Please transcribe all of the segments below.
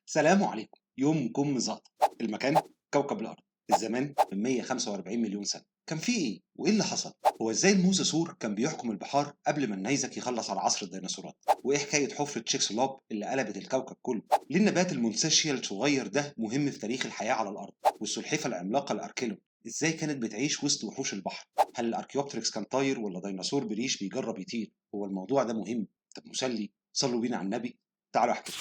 سلام عليكم. يومكم مزقطط. المكان كوكب الارض، الزمان من 145 مليون سنة. كان في ايه وايه اللي حصل؟ هو ازاي الموزاصور كان بيحكم البحار قبل ما النيزك يخلص على عصر الديناصورات؟ وايه حكاية حفره تشيكسولوب اللي قلبت الكوكب كله؟ ليه النبات المونسيشيا الصغير ده مهم في تاريخ الحياة على الارض؟ والسلحفه العملاقة الاركيلون ازاي كانت بتعيش وسط وحوش البحر؟ هل الاركيوبتريكس كان طاير ولا ديناصور بريش بيجرب يطير؟ هو الموضوع ده مهم؟ طب مسلي، صلوا بينا على النبي، تعالوا احكي.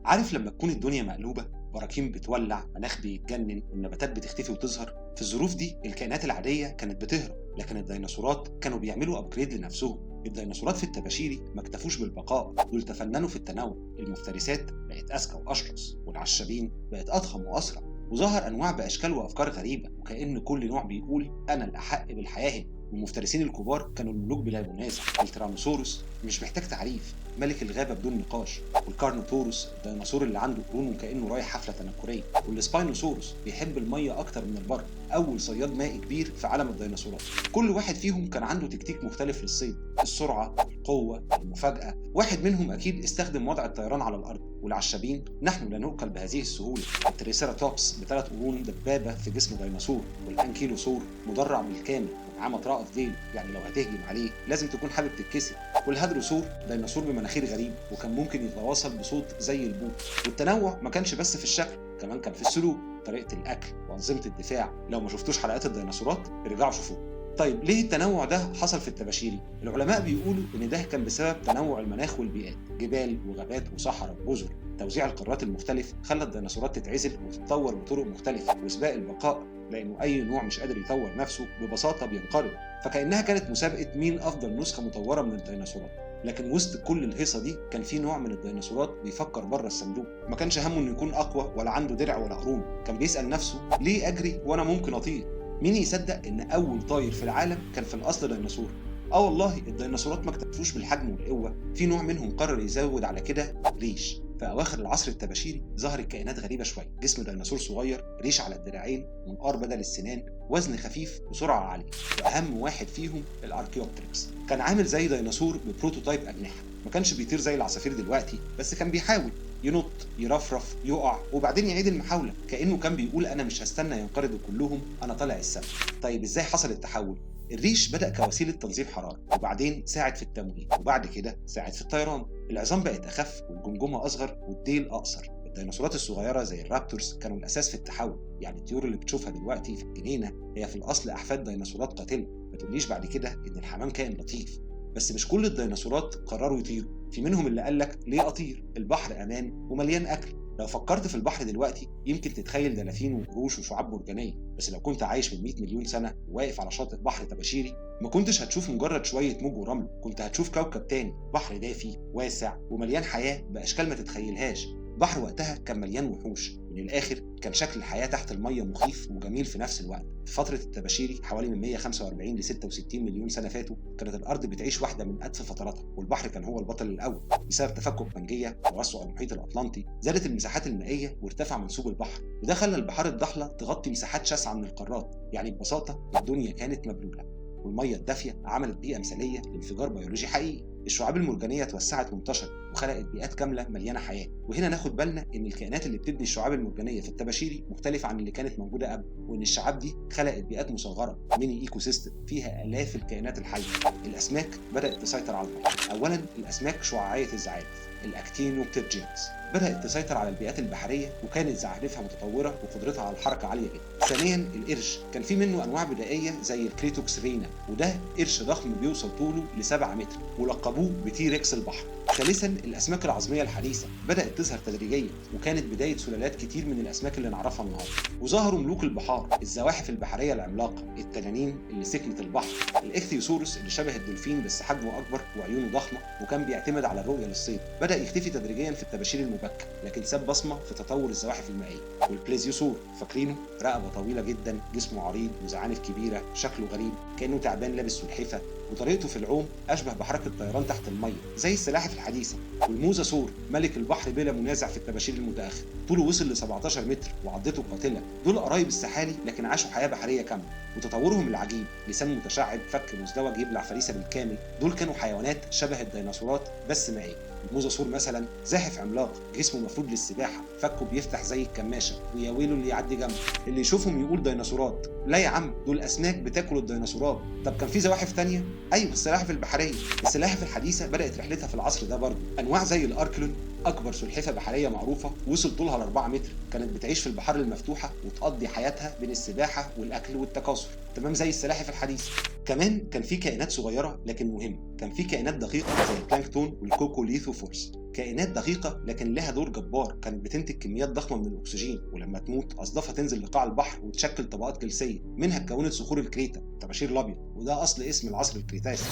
عارف لما تكون الدنيا مقلوبة، براكين بتولع، مناخ بيتجنن، والنباتات بتختفي وتظهر، في الظروف دي الكائنات العادية كانت بتهرب، لكن الديناصورات كانوا بيعملوا upgrade لنفسهم. الديناصورات في التباشيري ما اكتفوش بالبقاء، دول تفننوا في التنوع. المفترسات بقت أذكى وأشرس، والعشابين بقت أضخم وأسرع، وظهر أنواع بأشكال وأفكار غريبة، وكأن كل نوع بيقول أنا الأحق بالحياة هنا. والمفترسين الكبار كانوا الملوك بلا منازع. التيرانوسورس مش محتاج تعريف، ملك الغابة بدون نقاش. والكارنوتورس الديناصور اللي عنده قرون وكأنه رايح حفلة تنكرية. والسباينوسورس بيحب المية أكتر من البر، أول صياد مائي كبير في عالم الديناصورات. كل واحد فيهم كان عنده تكتيك مختلف للصيد، السرعة، القوة، المفاجأة. واحد منهم أكيد استخدم وضع الطيران على الأرض. والعشابين نحن لا نؤكل بهذه السهولة. التريسيراتوبس بثلاث قرون دبابة في جسم ديناصور، والأنكيلوسور مدرع بالكامل ومعاه مطرقة في ديله، يعني لو هتهجم عليه لازم تكون حابب تتكسر. والهادروسور ديناصور بمناخير غريب وكان ممكن يتواصل بصوت زي البوق. والتنوع ما كانش بس في الشكل، كمان كان في السلوك، طريقة الأكل وأنظمة الدفاع. لو ما شفتوش حلقات الديناصورات ارجعوا شوفوها. طيب ليه التنوع ده حصل في التباشيري؟ العلماء بيقولوا إن ده كان بسبب تنوع المناخ والبيئات، جبال وغابات وصحراء وجزر. توزيع القارات المختلف خلى الديناصورات تتعزل وتتطور بطرق مختلفة، وسباق البقاء لأنه أي نوع مش قادر يطور نفسه ببساطة بينقرض. فكأنها كانت مسابقة مين أفضل نسخة مطورة من الديناصورات. لكن وسط كل الهيصة دي كان في نوع من الديناصورات بيفكر بره الصندوق، ما كانش همه إنه يكون أقوى ولا عنده درع ولا قرون. كان بيسأل نفسه ليه أجري وأنا ممكن أطير؟ مين يصدق إن أول طاير في العالم كان في الأصل ديناصور؟ آه والله الديناصورات ما اكتفوش بالحجم والقوة، في نوع منهم قرر يزود على كده ريش. في أواخر العصر التباشيري ظهرت كائنات غريبة شوية، جسم ديناصور صغير، ريش على الدراعين، منقار بدل السنان، وزن خفيف وسرعة عالية. وأهم واحد فيهم الأركيوبتريكس، كان عامل زي ديناصور ب prototype أجنحة، ما كانش بيطير زي العصافير دلوقتي، بس كان بيحاول ينط، يرفرف، يقع، وبعدين يعيد المحاولة، كأنه كان بيقول أنا مش هستنى ينقرضوا كلهم، أنا طالع السما. طيب إزاي حصل التحول؟ الريش بدأ كوسيلة تنظيم حرارة، وبعدين ساعد في التمويه، وبعد كده ساعد في الطيران. العظام بقت أخف، والجمجمة أصغر، والديل أقصر. الديناصورات الصغيرة زي ال raptors كانوا الأساس في التحول، يعني الطيور اللي بتشوفها دلوقتي في الجنينة هي في الأصل أحفاد ديناصورات قاتلة. ما تقوليش بعد كده إن الحمام كائن لطيف. بس مش كل الديناصورات قرروا يطيروا، في منهم اللي قالك ليه أطير؟ البحر أمان ومليان أكل. لو فكرت في البحر دلوقتي يمكن تتخيل دلافين وقروش وشعاب مرجانية، بس لو كنت عايش من 100 مليون سنة وواقف على شاطئ بحر تباشيري ما كنتش هتشوف مجرد شوية موج ورمل، كنت هتشوف كوكب تاني، بحر دافي واسع ومليان حياة بأشكال ما تتخيلهاش. بحر وقتها كان مليان وحوش، من الآخر كان شكل الحياة تحت المية مخيف وجميل في نفس الوقت. في فترة التباشيري حوالي من 145 ل 66 مليون سنة فاتوا كانت الأرض بتعيش واحدة من أدفى فتراتها، والبحر كان هو البطل الأول. بسبب تفكك بنجية وتوسع المحيط الأطلنطي زادت المساحات المائية وارتفع منسوب البحر، وده خلى البحار الضحلة تغطي مساحات شاسعة من القارات. يعني ببساطة الدنيا كانت مبلولة، والمية الدافية عملت بيئة مثالية لانفجار بيولوجي حقيقي. الشعاب المرجانية اتوسعت وانتشرت وخلقت بيئات كاملة مليانة حياة. وهنا ناخد بالنا إن الكائنات اللي بتبني الشعاب المرجانية في التباشيري مختلفة عن اللي كانت موجودة قبل، وإن الشعاب دي خلقت بيئات مصغرة mini ecosystem فيها آلاف الكائنات الحية. الأسماك بدأت تسيطر على المية. أولاً الأسماك شعاعية الزعانف ال actinopterygians بدأت تسيطر على البيئات البحرية، وكانت زعانفها متطورة وقدرتها على الحركة عالية جدا. ثانياً القرش كان في منه أنواع بدائية زي ال Cretoxyrhina، وده قرش ضخم بيوصل طوله ل7 متر ولقبوه ب T-Rex البحر. ثالثاً الأسماك العظمية الحديثة بدأت تظهر تدريجياً، وكانت بداية سلالات كتير من الأسماك اللي نعرفها النهارده. وظهروا ملوك البحار، الزواحف البحرية العملاقة، التنانين اللي سكنت البحر، ال ichthyosaurus اللي شبه الدولفين بس حجمه أكبر وعيونه ضخمة وكان بيعتمد على الرؤية للصيد، بدأ يختفي تدريجياً في التباشير المبكر، لكن ساب بصمة في تطور الزواحف المائية. وال plesiosaur فاكرينه؟ رقبة طويلة جدا، جسمه عريض وزعانف كبيرة، شكله غريب كأنه تعبان لابس سلحفة. وطريقته في العوم اشبه بحركة طيران تحت المية زي السلاحف الحديثة. والموزاصور ملك البحر بلا منازع في الطباشير المتاخر، طوله وصل ل 17 متر وعضته قاتله. دول قرايب السحالي لكن عاشوا حياة بحرية كاملة، وتطورهم العجيب، لسان متشعب، فك مزدوج يبلع فريسة بالكامل. دول كانوا حيوانات شبه الديناصورات بس مائية. الموزاصور مثلا زاحف عملاق، جسمه مفروض للسباحه، فكه بيفتح زي الكماشه، ويا ويله اللي يعدي جنبه. اللي يشوفهم يقول ديناصورات، لا يا عم دول اسماك بتاكل الديناصورات. طب كان في زواحف تانية؟ ايوه، السلاحف البحرية. السلاحف الحديثة بدات رحلتها في العصر ده برضه. انواع زي الاركلون، اكبر سلحفه بحرية معروفة، وصل طولها ل 4 متر، كانت بتعيش في البحار المفتوحة وتقضي حياتها بين السباحة والاكل والتكاثر، تمام زي السلاحف الحديثة. كمان كان في كائنات صغيرة لكن مهمة، كان في كائنات دقيقة زي البلانكتون وال coccolithophores، كائنات دقيقة لكن لها دور جبار، كانت بتنتج كميات ضخمة من الاكسجين، ولما تموت اصدافها تنزل لقاع البحر وتشكل طبقات كلسيه، منها اتكونت صخور الكريتا، الطباشير الابيض، وده اصل اسم العصر الكريتاسي.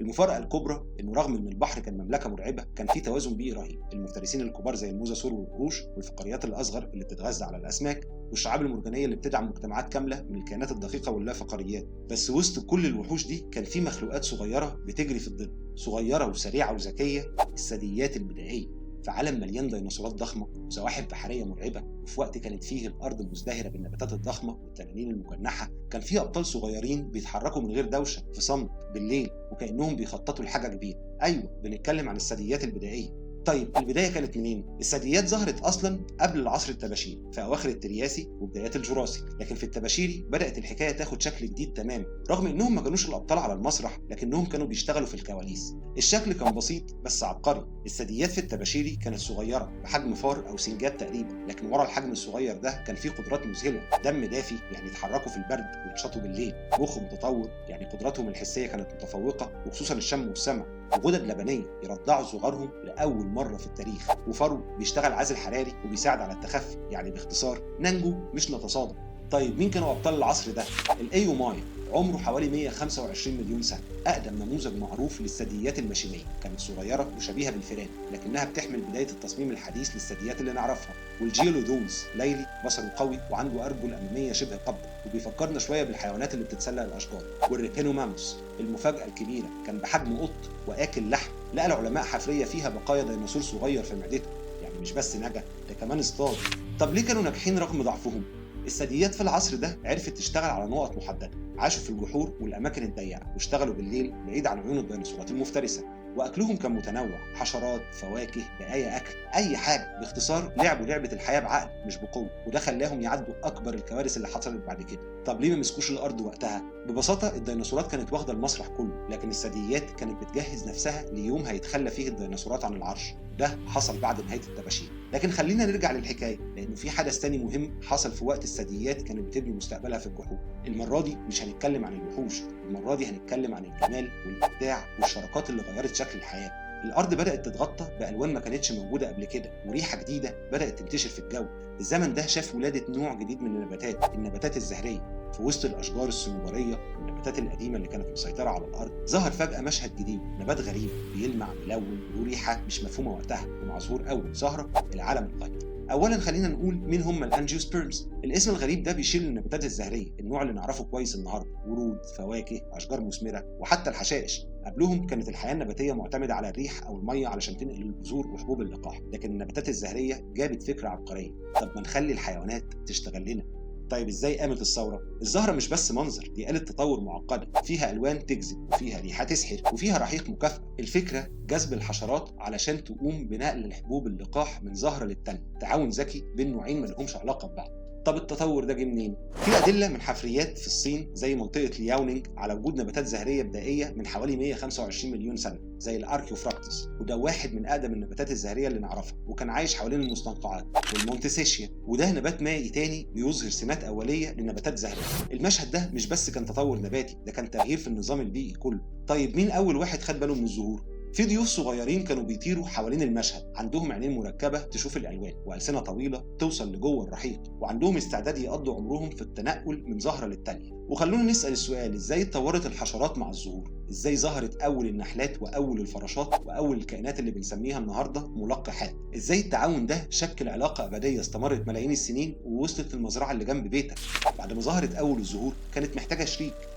المفارقة الكبرى انه رغم ان البحر كان مملكة مرعبة، كان في توازن بيئي رهيب. المفترسين الكبار زي الموزاصور والقروش، والفقاريات الاصغر اللي بتتغذى على الاسماك، والشعاب المرجانيه اللي بتدعم مجتمعات كاملة من الكائنات الدقيقة واللافقاريات. بس وسط كل الوحوش دي كان في مخلوقات صغيرة بتجري في الظل، صغيرة وسريعة وذكيه، الثدييات البدائية. في عالم مليان ديناصورات ضخمة وزواحف بحرية مرعبة، وفي وقت كانت فيه الارض مزدهره بالنباتات الضخمة والتنانين المجنحه، كان فيه ابطال صغيرين بيتحركوا من غير دوشه في صمت بالليل، وكانهم بيخططوا لحاجة كبيرة. ايوه، بنتكلم عن الثدييات البدائية. طيب البداية كانت منين؟ الثدييات ظهرت اصلا قبل العصر الطباشيري، في اواخر الترياسي وبدايات الجوراسي، لكن في الطباشيري بدات الحكاية تاخد شكل جديد تماما. رغم انهم ما كانوش الابطال على المسرح، لكنهم كانوا بيشتغلوا في الكواليس. الشكل كان بسيط بس عبقري. الثدييات في الطباشيري كانت صغيرة بحجم فار او سنجاب تقريبا، لكن ورا الحجم الصغير ده كان فيه قدرات مذهلة. دم دافي، يعني يتحركوا في البرد وينشطوا بالليل. مخ متطور، يعني قدراتهم الحسية كانت متفوقه، وخصوصا الشم والسمع. وغدد لبنيه يرضعوا صغارهم لاول مرة في التاريخ. وفرو بيشتغل عازل حراري وبيساعد على التخفي، يعني باختصار ننجو مش نتصادم. طيب مين كانوا ابطال العصر ده؟ الايومايا، عمره حوالي 125 مليون سنة، اقدم نموذج معروف للثدييات المشيميه. كانت صغيرة وشبيهه بالفئران، لكنها بتحمل بداية التصميم الحديث للثدييات اللي نعرفها. والجيولودونز، ليلي، بصره قوي وعنده ارجل امامية شبه قبضه، وبيفكرنا شوية بالحيوانات اللي بتتسلق الاشجار. والريبينوماموس، المفاجاة الكبيرة، كان بحجم قط واكل لحم، لقى العلماء حفريه فيها بقايا ديناصور صغير في معدته، يعني مش بس نجا، ده كمان اصطاد. طب ليه كانوا ناجحين رغم ضعفهم؟ الثدييات في العصر ده عرفت تشتغل على نقط محددة، عاشوا في الجحور والاماكن الضيقه، واشتغلوا بالليل بعيد عن عيون الديناصورات المفترسة، واكلهم كان متنوع، حشرات، فواكه، بقايا اكل، اي حاجة. باختصار لعبوا لعبه الحياة بعقل مش بقوة، وده خلاهم يعدوا اكبر الكوارث اللي حصلت بعد كده. طب ليه ما مسكوش الارض وقتها؟ ببساطة الديناصورات كانت واخده المسرح كله، لكن الثدييات كانت بتجهز نفسها ليوم هيتخلى فيه الديناصورات عن العرش. ده حصل بعد نهاية الطباشير. لكن خلينا نرجع للحكايه، لانه في حدث تاني مهم حصل في وقت الثدييات كانت بتبني مستقبلها في الجحور. المرة دي مش هنتكلم عن الوحوش، المرة دي هنتكلم عن الجمال والابداع والشراكات اللي غيرت شكل الحياة. الارض بدات تتغطى بالوان ما كانتش موجودة قبل كده، وريحه جديدة بدات تنتشر في الجو. الزمن ده شاف ولاده نوع جديد من النباتات، النباتات الزهريه. في وسط الاشجار الصنوبريه والنباتات القديمة اللي كانت مسيطرة على الارض، ظهر فجاة مشهد جديد، نبات غريب بيلمع ملون وله ريحه مش مفهومه وقتها. ومع ظهور اول زهره العالم اتغير. اولا خلينا نقول مين هم ال angiosperms. الاسم الغريب ده بيشير للنباتات الزهريه، النوع اللي نعرفه كويس النهارده، ورود، فواكه، اشجار مثمرة، وحتى الحشائش. قبلهم كانت الحياة النباتية معتمدة على الريح او المية علشان تنقل البذور وحبوب اللقاح، لكن النباتات الزهريه جابت فكرة عبقرية، طب ما نخلي الحيوانات تشتغل لنا. طيب ازاي قامت الثورة؟ الزهرة مش بس منظر، دي آلة تطور معقدة، فيها الوان تجذب، وفيها ريحه تسحر، وفيها رحيق مكافأة. الفكرة جذب الحشرات علشان تقوم بنقل الحبوب اللقاح من زهره للتانيه، تعاون ذكي بين نوعين ما لهمش علاقة ببعض. طب التطور ده جه منين؟ في ادلة من حفريات في الصين زي منطقة لياونينج على وجود نباتات زهريه بدائية من حوالي 125 مليون سنة زي ال Archaefructus، وده واحد من اقدم النباتات الزهريه اللي نعرفها، وكان عايش حوالين المستنقعات. وال Mutantacea، وده نبات مائي تاني بيظهر سمات اوليه لنباتات زهريه. المشهد ده مش بس كان تطور نباتي، ده كان تغيير في النظام البيئي كله. طيب مين اول واحد خد باله من الزهور؟ في ضيوف صغيرين كانوا بيطيروا حوالين المشهد، عندهم عينين مركبة تشوف الألوان وألسنة طويلة توصل لجوه الرحيق، وعندهم استعداد يقضوا عمرهم في التنقل من زهرة للتانية. وخلونا نسأل السؤال، ازاي اتطورت الحشرات مع الزهور؟ ازاي ظهرت أول النحلات وأول الفراشات وأول الكائنات اللي بنسميها النهارده ملقحات؟ ازاي التعاون ده شكل علاقة أبدية استمرت ملايين السنين ووصلت للمزرعة اللي جنب بيتك؟ بعد ما ظهرت أول الزهور كانت محتاجة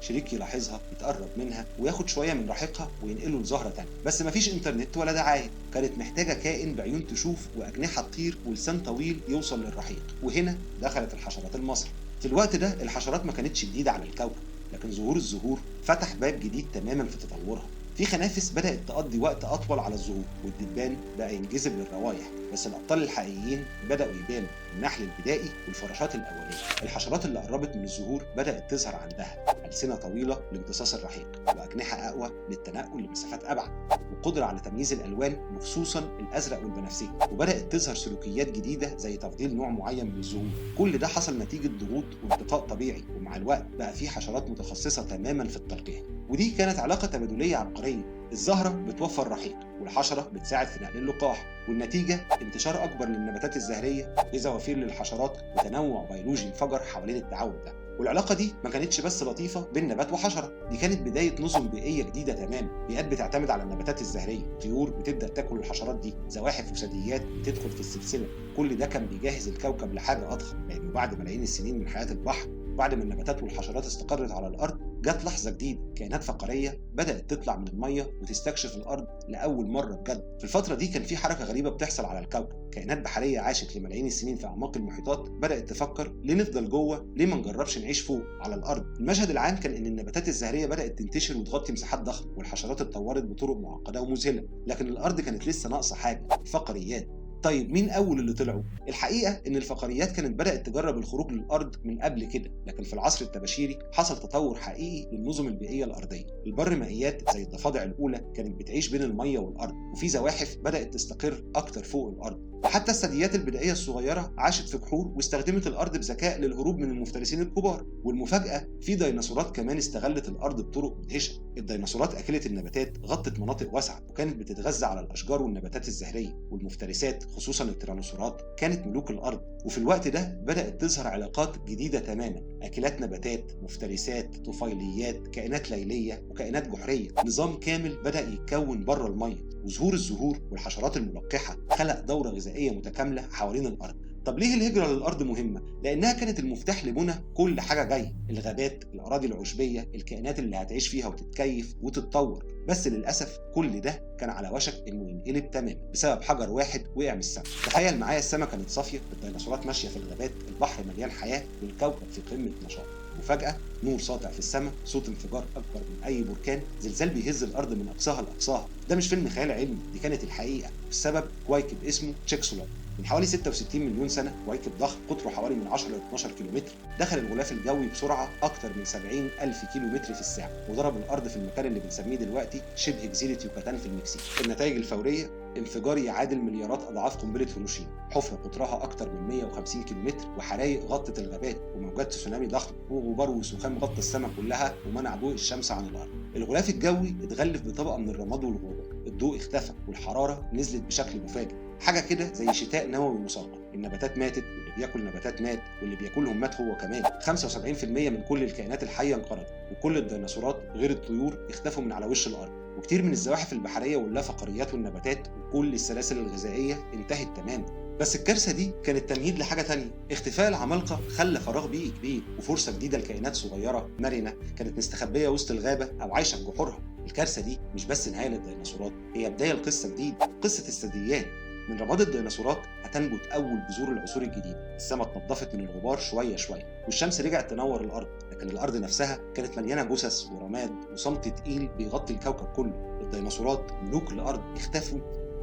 شريك يلاحظها، يتقرب منها وياخد شوية من رحيقها وينقله لزهرة تانية. بس مفيش إنترنت ولا دعاية، كانت محتاجة كائن بعيون تشوف وأجنحة تطير ولسان طويل يوصل للرحيق. وهنا دخلت الحشرات المصري. في الوقت ده الحشرات ما كانتش جديدة على الكوكب، لكن ظهور الزهور فتح باب جديد تماما في تطورها. في خنافس بدأت تقضي وقت أطول على الزهور، والدبان بقى ينجذب للروايح، بس الأبطال الحقيقيين بدأوا يبانوا، النحل البدائي والفراشات الأولية. الحشرات اللي قربت من الزهور بدأت تظهر عندها ألسنة طويلة لامتصاص الرحيق، وأجنحة أقوى للتنقل لمسافات أبعد، وقدرة على تمييز الألوان وخصوصا الأزرق والبنفسجي. وبدأت تظهر سلوكيات جديدة زي تفضيل نوع معين من الزهور. كل ده حصل نتيجة ضغوط وانتقاء طبيعي، ومع الوقت بقى في حشرات متخصصة تماما في التلقيح. ودي كانت علاقة تبادلية عبقرية، الزهرة بتوفر رحيق والحشرة بتساعد في نقل اللقاح، والنتيجة انتشار أكبر للنباتات الزهرية، غذاء وفير للحشرات، وتنوع بيولوجي انفجر حوالين التعاون ده. والعلاقة دي ما كانتش بس لطيفة بين نبات وحشرة، دي كانت بداية نظم بيئية جديدة تماما. بيئات بتعتمد على النباتات الزهرية، طيور بتبدأ تاكل الحشرات دي، زواحف وثدييات بتدخل في السلسلة. كل ده كان بيجهز الكوكب لحاجة أضخم، لأنه بعد ملايين السنين من حياة البحر، بعد ما النباتات والحشرات استقرت على الأرض، جت لحظة جديدة، كائنات فقرية بدأت تطلع من المية وتستكشف الأرض لأول مرة بجد. في الفترة دي كان في حركة غريبة بتحصل على الكوكب، كائنات بحرية عاشت لملايين السنين في أعماق المحيطات بدأت تفكر ليه نفضل جوه، ليه ما نجربش نعيش فوق على الأرض. المشهد العام كان إن النباتات الزهرية بدأت تنتشر وتغطي مساحات ضخمة، والحشرات اتطورت بطرق معقدة ومذهلة، لكن الأرض كانت لسه ناقصة حاجة، الفقريات. طيب مين أول اللي طلعوا؟ الحقيقة إن الفقريات كانت بدأت تجرب الخروج للأرض من قبل كده، لكن في العصر الطباشيري حصل تطور حقيقي للنظم البيئية الأرضية. البرمائيات زي الضفادع الأولى كانت بتعيش بين المية والأرض، وفي زواحف بدأت تستقر أكتر فوق الأرض، وحتى الثدييات البدائية الصغيرة عاشت في جحور واستخدمت الأرض بذكاء للهروب من المفترسين الكبار. والمفاجأة في ديناصورات كمان استغلت الأرض بطرق مدهشة. الديناصورات أكلت النباتات، غطت مناطق واسعة، وكانت بتتغذى على الأشجار والنباتات الزهرية. والمفترسات خصوصا التيرانوصورات كانت ملوك الأرض. وفي الوقت ده بدأت تظهر علاقات جديدة تماما، أكلات نباتات، مفترسات، طفيليات، كائنات ليلية، وكائنات جحرية. نظام كامل بدأ يتكون بره المية. وظهور الزهور والحشرات الملقحة خلق دورة غذائية متكاملة حوالين الأرض. طب ليه الهجرة للأرض مهمة؟ لأنها كانت المفتاح لبنى كل حاجة جاية، الغابات، الأراضي العشبية، الكائنات اللي هتعيش فيها وتتكيف وتتطور. بس للأسف كل ده كان على وشك إنه ينقلب تماما بسبب حجر واحد وقع من السماء. تخيل معايا، السماء كانت صافية، الديناصورات ماشية في الغابات، البحر مليان حياة، والكوكب في قمة نشاط. وفجأة نور ساطع في السماء، صوت انفجار أكبر من أي بركان، زلزال بيهز الأرض من أقصاها لأقصاها. ده مش فيلم خيال علمي، دي كانت الحقيقة. السبب كويكب اسمه تشيكسولوب. من حوالي 66 مليون سنة، كويكب ضخم قطرة حوالي من 10 ل 12 كيلومتر دخل الغلاف الجوي بسرعة أكتر من 70 ألف كيلومتر في الساعة، وضرب الأرض في المكان اللي بنسميه دلوقتي شبه جزيرة يوكاتان في المكسيك. النتائج الفورية انفجار يعادل مليارات أضعاف قنبلة هيروشيما، حفرة قطرها أكتر من 150 كيلومتر، وحرايق غطت الغابات، وموجات تسونامي ضخمة، وغبار وسخام غطى السماء كلها ومنع ضوء الشمس عن الأرض. الغلاف الجوي اتغلف بطبقة من الرماد والغبار، الضوء اختفى والحرارة نزلت بشكل مفاجئ، حاجة كده زي شتاء نووي مصغر. النباتات ماتت، واللي بياكل نباتات مات، واللي بياكلهم مات هو كمان. 75% من كل الكائنات الحية انقرضت، وكل الديناصورات غير الطيور اختفوا من على وش الأرض، وكتير من الزواحف البحرية واللافقريات والنباتات وكل السلاسل الغذائية انتهت تماما. بس الكارثة دي كانت تمهيد لحاجة تانية، اختفاء العمالقة خلى فراغ بيئي كبير وفرصة جديدة لكائنات صغيرة مرنة كانت مستخبية وسط الغابة أو عايشة في جحورها. الكارثة دي مش بس نهاية للديناصورات، هي بداية لقصة جديدة، قصة الثدييات. من رماد الديناصورات هتنبت أول بذور العصور الجديدة. السماء اتنضفت من الغبار شوية شوية، والشمس رجعت تنور الأرض، لكن الأرض نفسها كانت مليانة جثث ورماد وصمت تقيل بيغطي الكوكب كله. الديناصورات ملوك الأرض اختفوا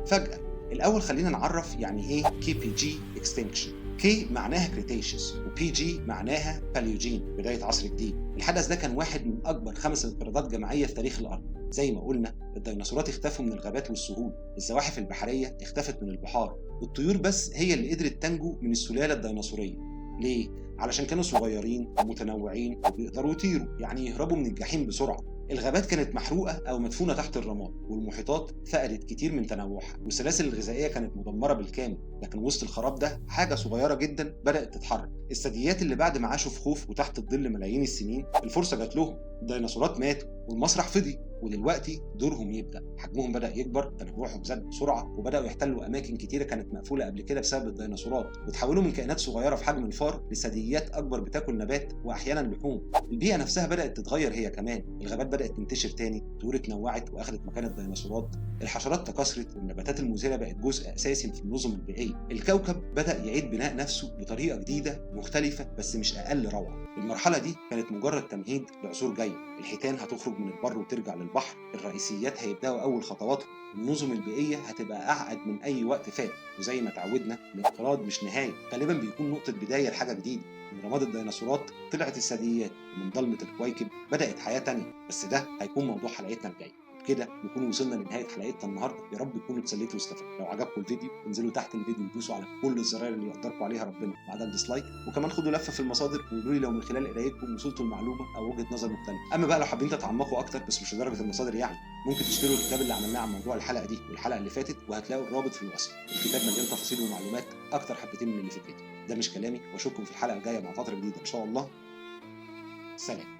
فجأة. الأول خلينا نعرف يعني إيه KPG extinction. K معناها Cretaceous، و PG معناها Paleogene، بداية عصر جديد. الحدث ده كان واحد من أكبر 5 انقراضات جماعية في تاريخ الأرض. زي ما قلنا، الديناصورات اختفوا من الغابات والسهول، الزواحف البحرية اختفت من البحار، والطيور بس هي اللي قدرت تنجو من السلالة الديناصورية. ليه؟ علشان كانوا صغيرين ومتنوعين وبيقدروا يطيروا، يعني يهربوا من الجحيم بسرعة. الغابات كانت محروقة أو مدفونة تحت الرماد، والمحيطات فقدت كتير من تنوعها، والسلاسل الغذائية كانت مدمرة بالكامل. لكن وسط الخراب ده حاجة صغيرة جدا بدأت تتحرك. الثدييات اللي بعد ما عاشوا في خوف وتحت الظل ملايين السنين، الفرصة جات لهم. الديناصورات ماتوا والمسرح فضي، ودلوقتي دورهم يبدأ. حجمهم بدأ يكبر، تنوعهم زاد بسرعة، وبدأوا يحتلوا أماكن كتيرة كانت مقفولة قبل كده بسبب الديناصورات، وتحولوا من كائنات صغيرة في حجم الفار لثدييات أكبر بتاكل نبات وأحيانا لحوم. البيئة نفسها بدأت تتغير هي كمان، الغابات بدأت تنتشر تاني، الطيور اتنوعت وأخذت مكان الديناصورات، الحشرات تكاثرت، والنباتات المزهرة بقت جزء أساسي في النظم البيئية. الكوكب بدأ يعيد بناء نفسه بطريقة جديدة مختلفة بس مش أقل روعة. المرحلة دي كانت مجرد تمهيد لعصور جاية. الحيتان هتخرج من البر وترجع للبحر، الرئيسيات هيبدأوا أول خطواتهم، النظم البيئية هتبقى أعقد من أي وقت فات. وزي ما تعودنا، الانقراض مش نهاية، غالبا بيكون نقطة بداية لحاجة جديدة. من رماد الديناصورات طلعت الثدييات، ومن ضلمة الكويكب بدأت حياة تانية. بس ده هيكون موضوع حلقتنا الجاية. كده نكون وصلنا لنهاية حلقتنا النهارده. يا رب تكونوا اتسليتوا واستفدتوا. لو عجبكم الفيديو انزلوا تحت الفيديو ودوسوا على كل الزراير اللي يقدركم عليها ربنا ما عدا ال dislike، وكمان خدوا لفه في المصادر وقولوا لي لو من خلال قرايتكم وصلتوا لمعلومه او وجهه نظر مختلفة. اما بقى لو حابين تتعمقوا اكتر بس مش لدرجة المصادر يعني، ممكن تشتروا الكتاب اللي عملناه عن موضوع الحلقة دي والحلقة اللي فاتت، وهتلاقوا الرابط في الوصف. الكتاب مليان تفاصيل ومعلومات اكتر حبتين من اللي في الفيديو ده. مش كلامي، واشوفكم في الحلقة الجاية مع فترة جديدة ان شاء الله. سلام.